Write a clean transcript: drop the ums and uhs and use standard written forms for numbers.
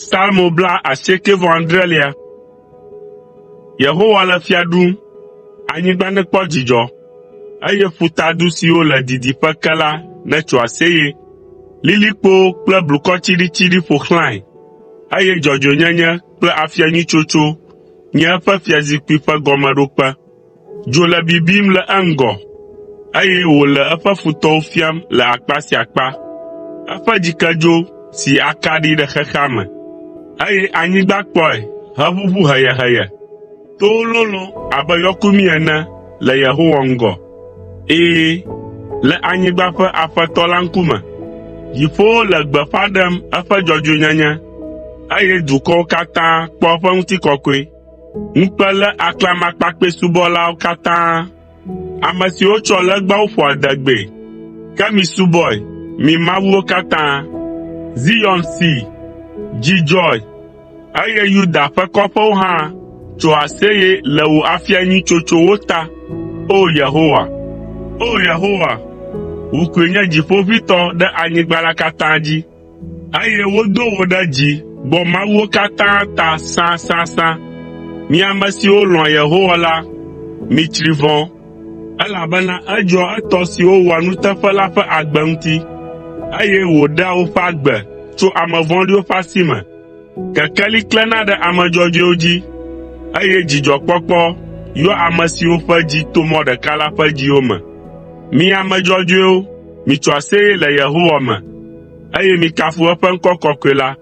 Psalmo 98. Yehowa le fia ɖum, anyigba nekpɔ dzidzɔ, eye ƒutadu siwo le didiƒe ke la netso aseye. Lilikpowo kple blukɔ tsiɖitsiɖi ƒo xlãe, eye dzɔdzɔenyenye kple afia nyui tsotso nye eƒe fiazikpui ƒe gɔmeɖokpe. Dzo le bibim le eŋgɔ, eye wòle eƒe futɔwo fiam le akpa sia akpa. Eƒe dzikedzo si akaɖi ɖe xexea me, eye anyigba kpɔe heʋuʋu heyeheye. Towo lolõ abe yɔkumi ene le Yehowa ŋgɔ, ɛ̃, le anyigba ƒe Aƒetɔ la ŋkume. Dziƒowo le gbeƒã ɖem eƒe dzɔdzɔenyenye, eye dukɔwo katã kpɔ eƒe ŋutikɔkɔe. Ŋukpe lé aklamakpakpɛsubɔlawo katã, ame siwo tsɔ legbawo ƒoa adegbee. Ke misubɔe, mi mawuwo katã. Zion see, dzi dzɔe, eye Yuda ƒe kɔƒewo hã tso aseye le wò afia nyui tsotsowo ta, O Yehowa. O Yehowa, wò koe nye Dziƒoʋĩtɔ ɖe anyigba la katã dzi. Eye wodo wò ɖe dzi gbɔ mawuwo katã ta sãsãsã. Mi ame siwo lɔ̃a Yehowa la, mitsri vɔ̃, elabena edzɔa etɔ siwo wɔa nuteƒe la ƒe agbe ŋuti, eye wòɖea woƒe agbe tso ame vɔ̃ɖiwo ƒe asi me. Kekeli klẽna ɖe ame dzɔdzɔewo dzi, eye dzidzɔkpɔkpɔ yɔa ame siwo ƒe dzi to mɔ ɖeka la ƒe dziwo me. Mi ame dzɔdzɔewo, mitso aseye le Yehowa me, eye mikafu eƒe ŋkɔ kɔkɔe la.